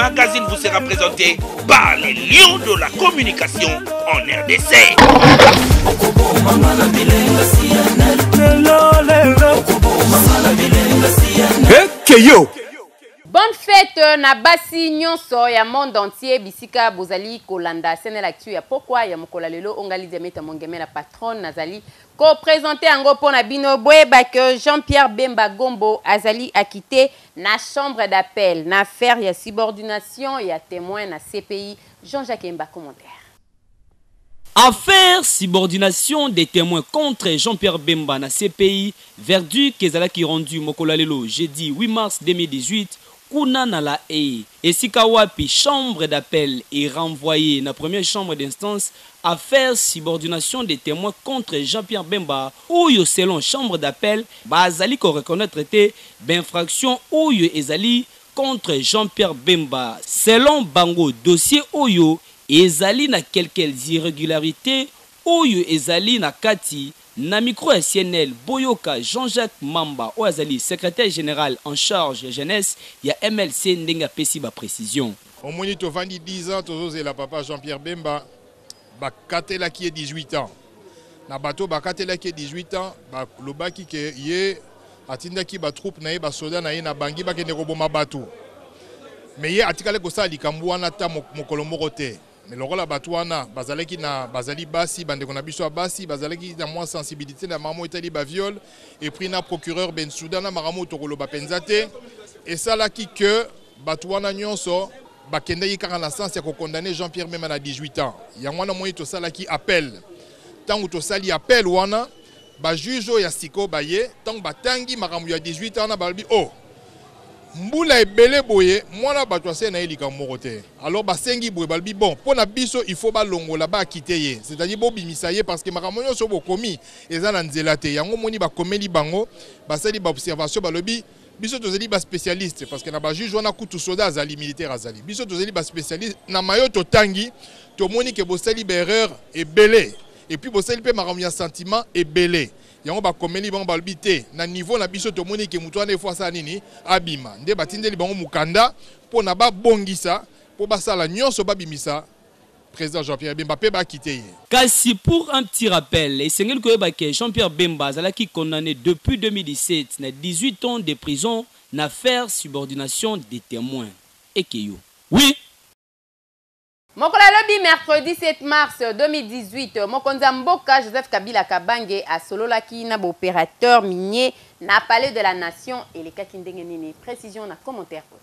magazine vous sera présenté par les lions de la communication en RDC. Ekeyo. Bonne fête na basi nyonso ya monde entier bisika bozali kolanda CNL Actu ya pokwa ya mokolo ya lelo onga Lydia Meta Mongeme la patronne nazali ko présenter yango mpo na bino. Boyeba que Jean-Pierre Bemba Gombo azali acquitté na chambre d'appel na affaire ya subordination ya témoin na CPI. Jean-Jacques Emba commentaire. Affaire subordination des témoins contre Jean-Pierre Bemba na CPI, verdict ezalaki rendu mokolo ya lelo jeudi 8 mars 2018 kuna na La Haye, esika wapi chambre d'appel e renvoyer na première chambre d'instance affaire subordination des témoins contre Jean-Pierre Bemba oyo selon chambre d'appel bazali ko reconnaître te b'infraction oyo ezali contre Jean-Pierre Bemba. Selon bango dossier oyo ezali na quelques irregularités oyo ezali na kati. Na micro ya CNL, boyoka Jean-Jacques Mamba oyo azali secrétaire général en charge ya jeunesse ya MLC ndenge apesi ba précisions. Omoni tovandi 10 ans tozozela papa Jean-Pierre Bemba, bakatelaki ye 18 ans. Na bato bakatelaki ye 18 ans, balobaki ke ye atindaki ba troupe na ye, ba soda na ye na Bangui bakende koboma bato. Mais ye atikali kosala likambo wana ata mokolo moko te. Mais lokola bato wana bazalaki na, bazali basi, bandeko na biso ya basi bazalaki na mwa sensibilité na makambo etali ba viol, et puis na procureur Bensouda na makambo tokoloba mpenza te, esalaki que bato wana nyonso bakendaki kaka na sens ya kokondamner Jean-Pierre Bemba na 18 ans. Yango wana moi tosalaki appel. Ntango tosali appel wana, ba juge oyo ya siko baye, ntango batangi makambo ya 18 ans wana, balobi oh, mbula ebele boye mwana bato asali na ye likambo moko te. Alors basengi boye, balobi bon, mpo na biso il faut balongola, baacquitter ye, c'est-à-dire bobimisa ye, parce que makambo nyonso bokomi eza na nzela te. Yango moni bakomeli bango, basali baobservation, balobi biso tozali baspécialiste, parce que na bajuge wana kutu soda azali, militaire azali. Biso tozali baspécialiste na mayo, totangi, tomoni ke bosali baerreur ebele, et puis bosali mpe makambo ya sentiment ebele. Yango bakomeli bango, balobi te, na niveau na biso tomoni ke moto wana efo asala nini, abima. Nde batindeli bango mokanda mpo na babongisa, mpo basala nyonso babimisa président Jean-Pierre Bemba mpe baacquitter ye. Kasi pour un petit rappel, esengeli koyeba ke Jean-Pierre Bemba azalaki condamné depuis 2017 na 18 ans de prison na affaire subordination des témoins. Ekeyo. Oui. Mokolo alobi mercredi 7 mars 2018, mokonzi ya mboka Joseph Kabila Kabange asololaki na baopérateur minier na Palais de la Nation. Elekaki ndenge nini? Précision na commentaire oyo.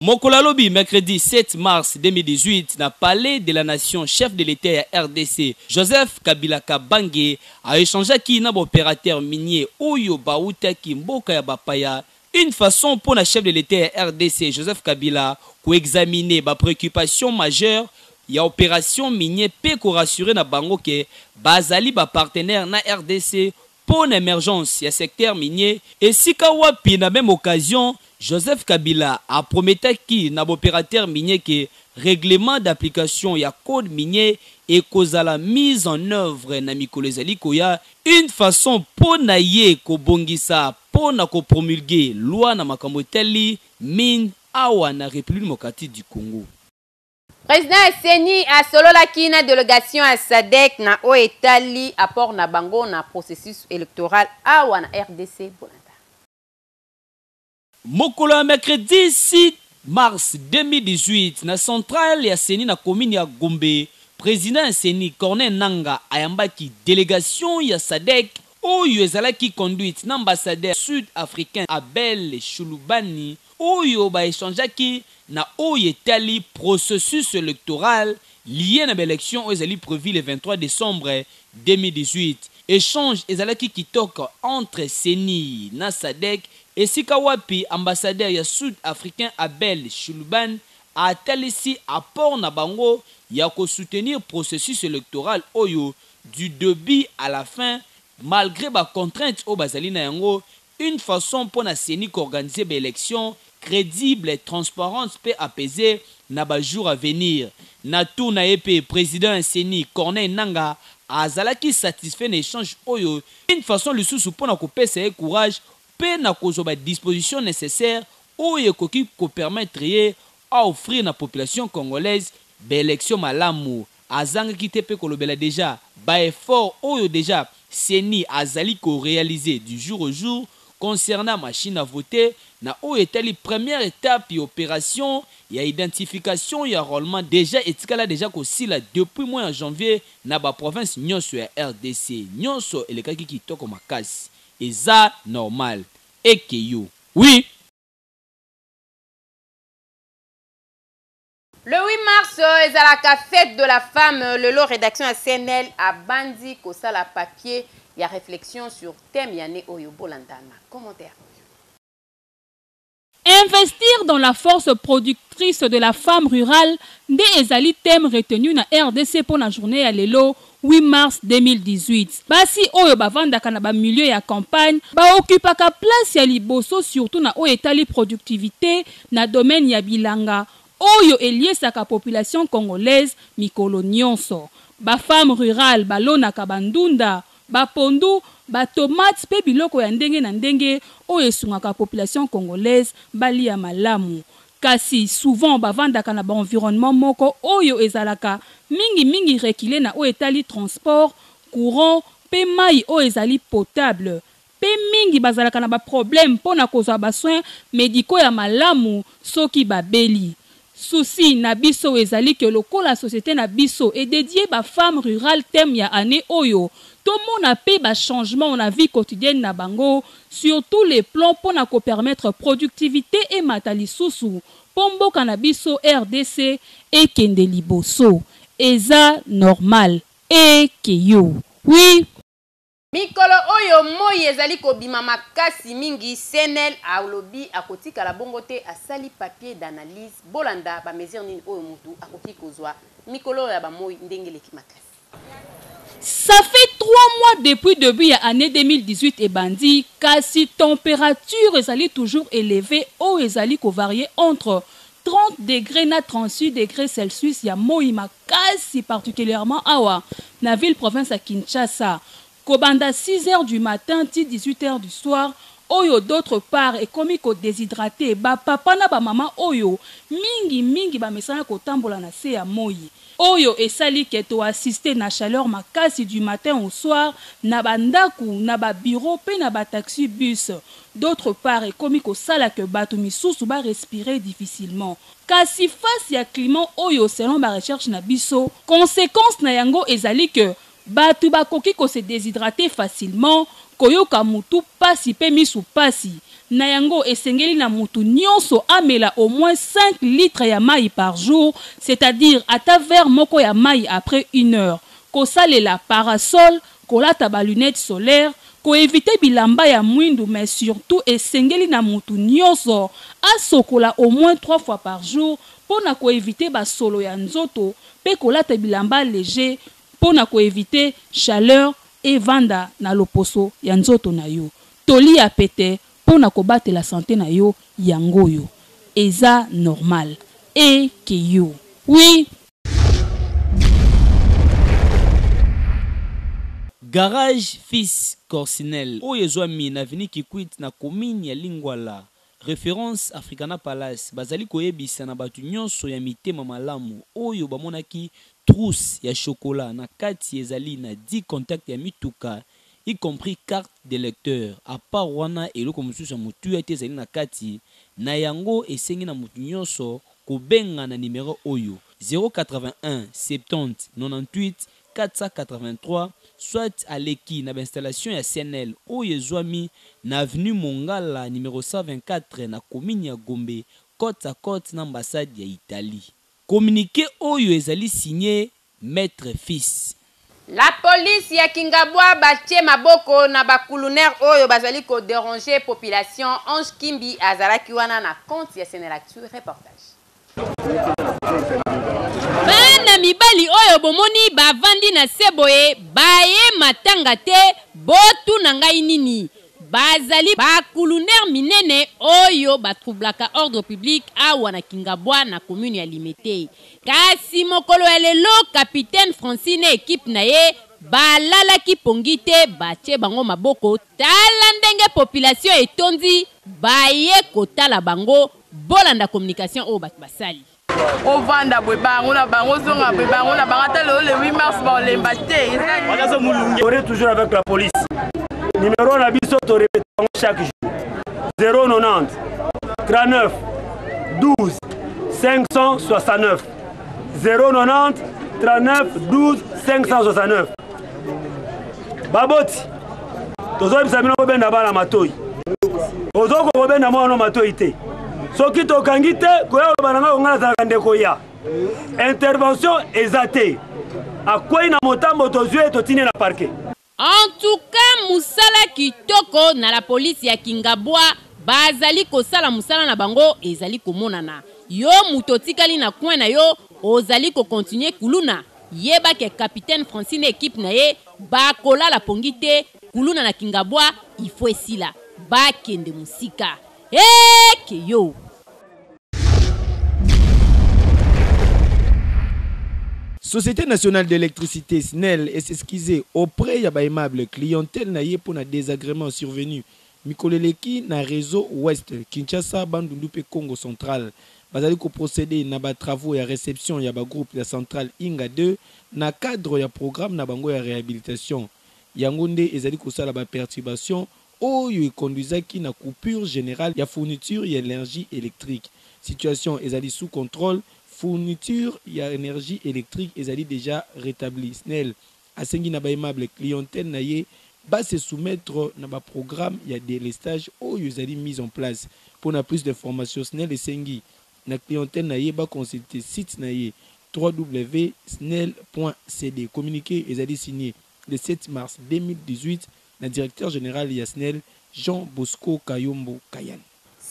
Mokolo alobi mercredi 7 mars 2018 na Palais de la Nation, chef de l'État ya RDC Joseph Kabila Kabange aéchangeaki na baopérateur minier oyo bautaki mboka ya bapaya, une façon pour la chef de l'État ya RDC Joseph Kabila koexaminer bapréoccupation majeure ya opération minier mpe korassurer na bango ke bazali bapartenaire na RDC mpo na émergence ya secteur minier. Esika wapi na même occasion Joseph Kabila aprometaki na baopérateur minier ke règlement d'application ya code minier ekozala mise en œuvre na mikolo ezali koya, une façon mpo na ye kobongisa mpo na kopromulguer loi na makambo etali mine awa na République démocratique du Congo. Président ya CENI asololaki na délégation ya SADC na oyo etali apport na bango na processus électoral awa na RDC. Bolanda. Mokolo ya mercredi 6 mars 2018, na centrale ya CENI na commune ya Gombe, président ya CENI Corneille Nanga ayambaki délégation ya SADC oyo ezalaki conduite na ambassadeur sud-africain Abel Shulubani, oyo baéchangeaki na oyo etali processus électoral lié na baélection oyo ezali prévu le 23 décembre 2018. Échange ezalaki kitoko entre CENI na SADC, esika wapi ambassadeur ya sud-africain Abel Shuluban atalisi apport na bango ya kosoutenir processus électoral oyo du début à la fin, malgré bacontrainte oyo bazali na yango, une façon mpo na CENI koorganiser baélection crédible, transparente mpe apaisée na bajour à venir. Na tour na ye mpe, président ya CENI Corneille Nanga azalaki satisfait na échange oyo, une façon lisusu mpo na kopesa ye courage mpe na kozwa badisposition nécessaire. oyo ekoki ko permettre ye a offrir na population congolaise ba elections malamu. Azangaki te mpe kolobela dejà ba efforts oyo dejà ceni azali ko realiser du jour au jour concernant machine à voter na oyo etali première etape ya operation ya identification ya enrolement dejà etikala dejà kosila depuis mois ya janvier na ba provinces nionso ya rdc. Nionso elekaki kitoko makasi. Eza normal. Eke yo. Oui! Le 8 mars ezalaka fete de la femme lelo redaction ya CNL abandi kosala papier ya reflexion sur thème ya annee oyo bolanda na commentaire oyo. Investir dans la force productrice de la femme rurale nde ezali thème retenu na rdc mpo na journee ya lelo 8 mars 2018. Basi oyo bavandaka na ba milieux ya campagne ba occupaka place ya liboso surtout na oyo etali productivite na domaine ya bilanga oyo eliesaka population congolaise mikolo nionso. Ba femmes rurales balonaka ba ndunda, ba pondu, ba tomates mpe biloko ya ndenge na ndenge oyo esungaka population congolaise balia malamu. Kasi souvent bavandaka na ba environnements moko oyo ezalaka mingi mingi reculer na oyo etali transport, courant mpe mayi oyo ezali potable. Mpe mingi bazalaka na ba problèmes mpo na kozwa ba soins medicaux ya malamu soki babeli. Souci na biso ezali que lokola societe na biso e dedier ba femmes rurales thème ya annee oyo, tomona mpe ba changements na vie quotidienne na bango sur tous les plans mpo na ko permettre productivite emata lisusu mpo mboka na biso rdc ekende liboso. Eza normal. Ekeyo. Oui. Mikolo oyo moyi ezali kobima makasi mingi, CNL alobi akotikala bongo te, asali papier d'analyse. Bolanda ba mesures nini oyo mutu akoki kozwa mikolo oyo ya ba moyi ndenge eleki makasi. Ça fait trois mois depuis debut ya annee 2018 ebandi, kasi temperature ezali toujours elevee oyo ezali ko varier entre 30 degres na 36 degres Celsius ya moyi makasi particulièrement awa na ville province ya Kinshasa kobanda 6 heures du matin ti 18 heures du soir oyo d'autre part ekomi ko deshydrater ba papa na ba mama oyo mingi mingi bamesana kotambola na se ya moyi oyo esali que to assister na chaleur makasi du matin au soir na ba ndaku, na ba bureaux pe na ba taxi bus. D'autre part ekomi kosala que batu misusu ba respirer difficilement. Kasi face ya climat oyo selon ba recherches na biso, consequence na yango ezali que batu bakoki ko se deshydrater facilement, koyoka mutu pasi pe misu pasi. Na yango esengeli na mutu nionso amela au moins 5 litres ya mayi par jour, c'est-à-dire ata verre moko ya mayi après une heure. Kosalela parasol, kolata ba lunettes solaires, ko eviter bilamba ya mwindu mais surtout esengeli na mutu nionso asokola au moins 3 fois par jour pona ko eviter ba solo ya nzoto pe kolata bilamba leger pona ko eviter chaleur evanda na loposo ya nzoto na yo. Toli ya pete pona kobatela sante na yo yango oyo. Eza normal. Ekeyo. Oui. Garage Fils Corsinel oyo ezwami na avenue Kikwit na commune ya Lingwala, reference Africana Palace, bazali koyebisa na bato nyonso ya mitema malamu oyo bamonaki trousse ya chocolat na kati ezali na 10 contacts ya mituka y compris carte d'electeur, à part wana eloko mosusu ya motuya te ezali na kati, na yango esengi na moto nyonso kobenga na numero oyo, 081 70 98 483 soit aleki na ba installations ya CNL oyo ezwami na avenue Mongala numero 124 na commune ya Gombe cote à cote na ambassade ya Italie. Communique oyo ezali signe Maitre Fils. La police ya Kingabwa batie maboko na ba kulunaires oyo bazali ko deranger population. Ange Kimbi azalaki wana na compte ya Cnlactu. Reportage. Bana mibali oyo bomoni bavandi na se boye baye matanga te botuna ngai nini? Bazali ba kulunaires minene oyo ba troublaka ordre public awa na Kingabwa na commune ya Limete. Kasi mokolo ya lelo capitaine Francine na equipe na ye. Balalaki pongi te, batie bango maboko, tala ndenge population etondi baye kotala bango, bolanda communication oyo bato basali. Ovanda boye bango na bango, ozonga boye bango na bango, ata lelo le 8 mars baolemba te. On est toujours avec la police. Numéro na biso to répète chaque jour. 090 39 12 569 090 39 12 569. Baboti, tozoyebisa bino bobenda bana matoi. Ozokoka kobenda mwana matoi te. Soki tokangi te, koya koloba na ngai ngai nazalaka ndeko ya intervention eza te. Akwei na motambo, tozwi ye, totindi ye na parquet. En tout cas musala kitoko na la police ya Kingabwa bazali kosala musala na bango ezali komonana. Yo mutu otikali na coin na yo ozali ko continuer kuluna, yeba ke capitaine Francine na equipe na ye bakolala pongi te, kuluna na Kingabwa il faut esila. Bakende musika. Hee yo! Société nationale d'électricité SNEL s'excuser auprès ya ba aimable clientèle na ye mpo na désagrément survenu mikolo eleki na réseau Ouest Kinshasa, Bandundu mpe Congo central. Bazali koprocéder na batravaux ya réception ya bagroupe ya centrale Inga 2 na cadre ya programme na bango ya réhabilitation. Yango nde ezali kosala baperturbation oyo econduisaki na coupure générale ya fourniture ya énergie électrique. Situation ezali sous contrôle, fourniture ya énergie électrique ezali déjà rétablie. SNEL asengi na baaimable clientèle na ye base soumettre na baprogramme ya délestage oyo ezali mise en place. Mpona plus d'information, SNEL esengi na clientèle na ye baconsulte site na ye www.snel.cd. Communiqué ezali signé le 7 mars 2018 na directeur général ya SNEL, Jean Bosco Kayombo Kayan.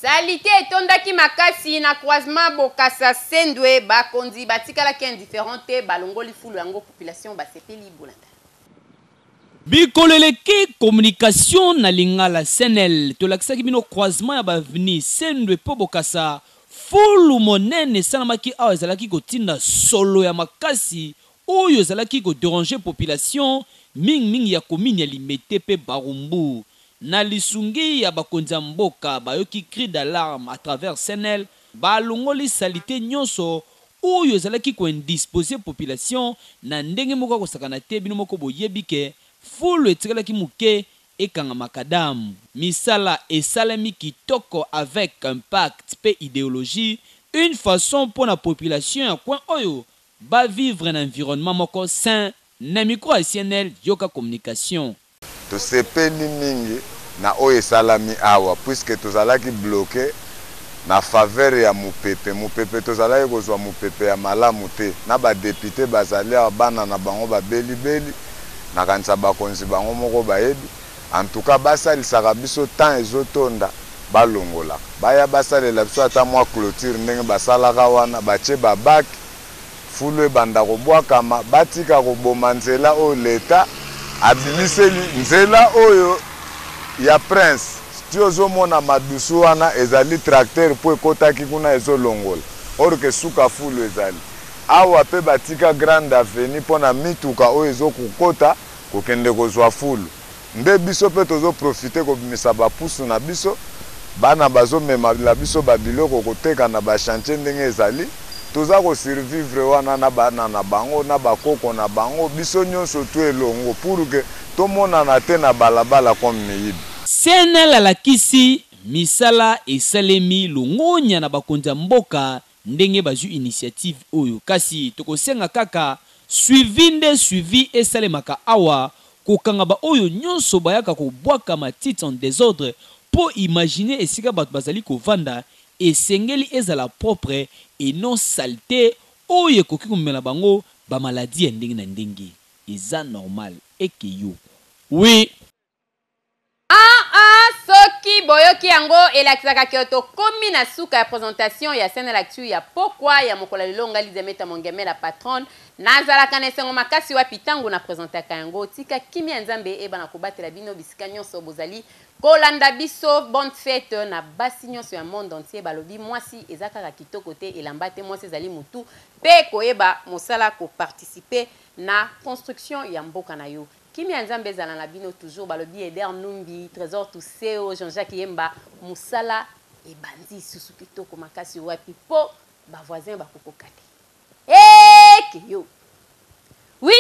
Saleté etondaki makasi na croisement Bokasa Sendwe, bakonzi batikalaki indifférent te, balongoli fulu yango, population basepeli. Bolanda. Bikolo eleki, communication na lingala SNL tolakisaki bino croisement ya baavenue Sendwe mpo Bokasa. Fulu monene esalamaki awa, ezalaki kotinda solo ya makasi oyo ezalaki kodéranger population mingimingi ya commune ya Limete mpe Barumbu. Na lisungi ya bakonzi ya mboka, bayoki cri d'alarme à travers SNL, balongoli saleté nyonso oyo ezalaki koindisposer population na ndenge moko akosakana te. Bino moko boyebi ke fulu etikalaki moke ekanga makadamu. Misala esalemi kitoko avec impact mpe idéologie, une façon mpo na population ya coin oyo bavivre na environnement moko sain. Na micro ya CNL, yoka communication. Tosepeli mingi na oyo esalami awa, puisque tozalaki bloqué na faveur ya mopepe. Mopepe, tozalaki kozwa mopepe ya malamu te. Na badéputé bazali awa, bana na bango babelibeli. Nakanisa bakonzi bango moko bayebi. En tout cas, basalisaka biso, temps ezotonda, balongolaka, baya basalela biso ata mwa clôture ndenge basalaka wana, batie babaki, fulu ebanda kobwakama, batika koboma nzela oyo leta abimiseli, nzela oyo ya prince. Ti ozomona madusu wana ezali tracteur mpo ekɔtaki kuna, ezolongola, or ke suka fulu ezali awa. Mpe batika grande avenue mpo na mituka oyo ezokokɔta kokende kozwa fulu. Nde biso mpe tozoprofiter kobimisa bapusu na biso, bana bazomemela biso babiloko koteka na bachantier. Ndenge ezali, toza kosurvivre wana na bana na bango, na bakoko na bango, biso nyonso tu elongo, pour que tomonana te na balabala comme miyibi. CNL alakisi misala esalemi longonya na bakonzi ya mboka ndenge bazwi initiative oyo, kasi tokosenga kaka suivi nde suivi esalemaka awa, kokanga baoyo nyonso bayaka kobwaka matiti en désordre. Mpo imagine esika bato bazali kovanda, esengeli ezala propre et non saleté oyo ekoki komemela bango bamaladi ya ndenge na ndenge. Eza normal eke yo oui. Ah ah, soki boyoki yango, elakisaka ke tokomi na suka ya présentation ya CNL Actu ya pokwa ya mokolo ya lelo. Nga Lidia Mongeme, la patronne, nazalaka na esengo makasi wapi ntango na présentaka yango. Tika kimia ya Nzambe eyeba na kobatela bino bisika nyonso bozali. Kolanda biso bonne fete na basi nyonso ya monde entier balobi mwasi eza kaka kitoko te elamba te mwasi ezali mutu pe koyeba mosala ko participer na construction ya mboka na yo kimia ya nzambe ezala na bino toujours balobi Eder Numbi Tresor Tuseo Jean-Jacques Yemba musala ebandi susu kitoko makasi wapi po ba voisins bakokoka te eke yo oui.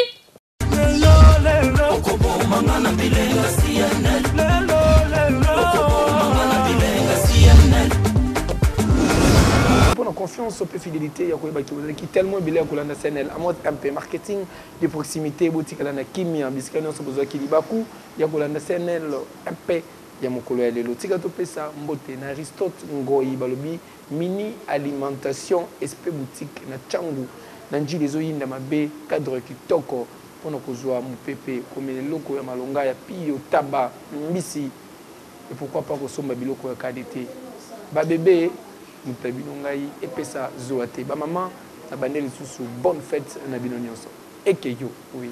Mpo na confiance mpe fidelite ya koyeba ke bozalaki tellement ebele ya kolanda CNL Amot MP marketing de proximité botikala na kimia bisika nyonso bozwaki libaku ya kolanda CNL MP ya mokolo ya lelo. Tika topesa mbote na Aristote Ngoyi balobi Mini alimentation espe boutique na tshangu na ndjili ezo yinda mabe cadre kitoko pona kozua mupepe komela eloko ya malonga ya piyo taba mbisi et pourquoi pas kosomba biloko ya qualite ba bebe moto na bino ngai epesa zuwa te ba maman na bande lisusu bonne fete na bino nionso eke yo oui.